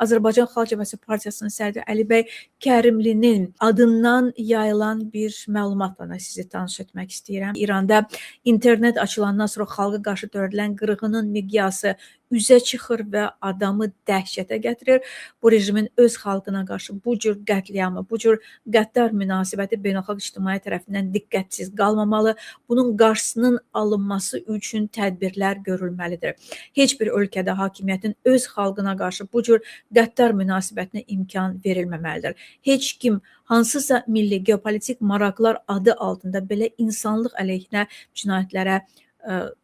Azərbaycan Xalq Cəbhəsi Partiyasının sədri Əli bəy Kərimlinin adından yayılan bir məlumatla sizi tanış etmək istəyirəm. İranda internet açılandan sonra xalqa qarşı törədilən qırğının miqyası üzə çıxır və adamı dəhşətə gətirir. Bu rejimin öz xalqına qarşı bu cür qətliamı, bu cür qəddar münasibəti beynəlxalq ictimaiyyət tərəfindən diqqətsiz qalmamalı. Bunun qarşısının alınması üçün tədbirlər görülməlidir. Heç bir ölkədə hakimiyyətin öz xalqına qarşı bu cür qəddar münasibətinə imkan verilməməlidir. Heç kim hansısa milli geopolitik maraqlar adı altında belə insanlıq əleyhinə cinayətlərə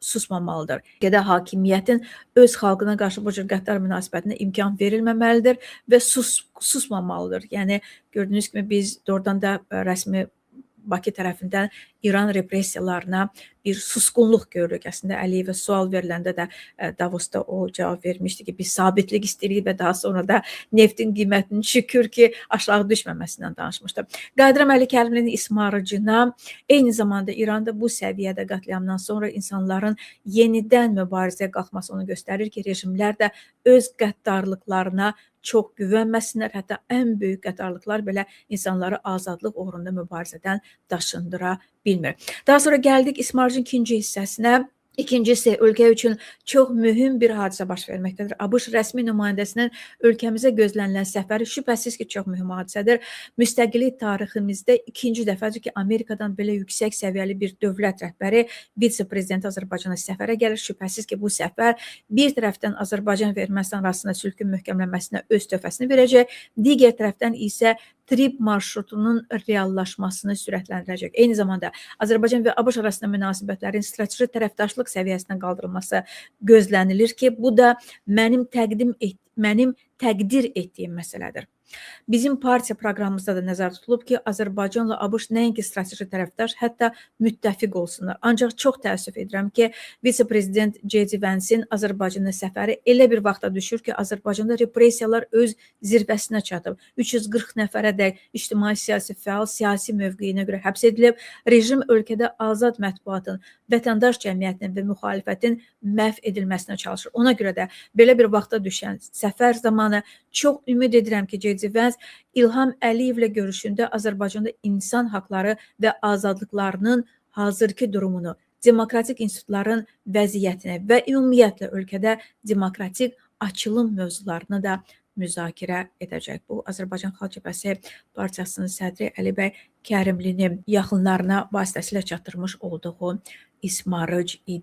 susmamalıdır. Ölkədə hakimiyyətin öz xalqına qarşı bu cür qəddar münasibətinə imkan verilməməlidir və susmamalıdır. Yəni gördüyünüz kimi biz doğrudan da rəsmi Bakı tərəfindən İran repressiyalarına bir susqunluq görürük. Əslində Əliyevə sual veriləndə də Davosda o cavab vermişdi ki, biz sabitlik istəyirik və daha sonra da neftin qiymətinin şükür ki, aşağı düşməməsindən danışmışdı. Qayıdıram Əli Kərimlinin ismarıcına. Eyni zamanda İranda bu səviyyədə qətliamdan sonra insanların yenidən mübarizəyə qalxması onu göstərir ki, rejimlər də öz qəddarlıqlarına çox güvənməsinlər. Hətta ən böyük qəddarlıqlar belə insanları azadlıq uğrunda mübarizədən daşındıra bilmir. Daha sonra gəldik ismarıcın ikinci hissəsinə. İkincisi, ölkə üçün çox mühüm bir hadisə baş verməkdədir. ABŞ rəsmi nümayəndəsinin ölkəmizə gözlənilən səfəri şübhəsiz ki, çox mühüm hadisədir. Müstəqillik tariximizdə ikinci dəfədir ki, Amerikadan belə yüksək səviyyəli bir dövlət rəhbəri, vitse-prezident Azərbaycana səfərə gəlir. Şübhəsiz ki, bu səfər bir tərəfdən Azərbaycan və Ermənistan arasında sülhün möhkəmlənməsinə öz töhfəsini verəcək, digər tərəfdən isə TRIPP marşrutunun reallaşmasını sürətləndirəcək. Eyni zamanda Azərbaycan və ABŞ arasında münasibətlərin strateji tərəfdaşlıq səviyyəsinə qaldırılması gözlənilir ki, bu da mənim təqdir etdiyim məsələdir. Bizim partiya proqramımızda da nəzərdə tutulub ki, Azərbaycanla ABŞ nəinki strateji tərəfdaş, hətta müttəfiq olsunlar. Ancaq çox təəssüf edirəm ki, vitse-prezident J.D. Vance-in Azərbaycana səfəri elə bir vaxta düşür ki, Azərbaycanda repressiyalar öz zirvəsinə çatıb. 340 nəfərədək ictimai siyasi fəal siyasi mövqeyinə görə həbs edilib. Rejim ölkədə azad mətbuatın, vətəndaş cəmiyyətinin və müxalifətin məhv edilməsinə çalışır. Ona görə də belə bir vaxta düşən səfər zamanı çox ümid edirəm ki, J.D. Vance İlham Əliyevlə görüşündə Azərbaycanda insan haqları və azadlıqlarının hazırki durumunu, demokratik institutların vəziyyətini və ümumiyyətlə ölkədə demokratik açılım mövzularını da müzakirə edəcək. Bu Azərbaycan Xalq Cəbhəsi Partiyasının sədri Əli bəy Kərimlinin yaxınlarına vasitəsilə çatdırmış olduğu ismarıc idi.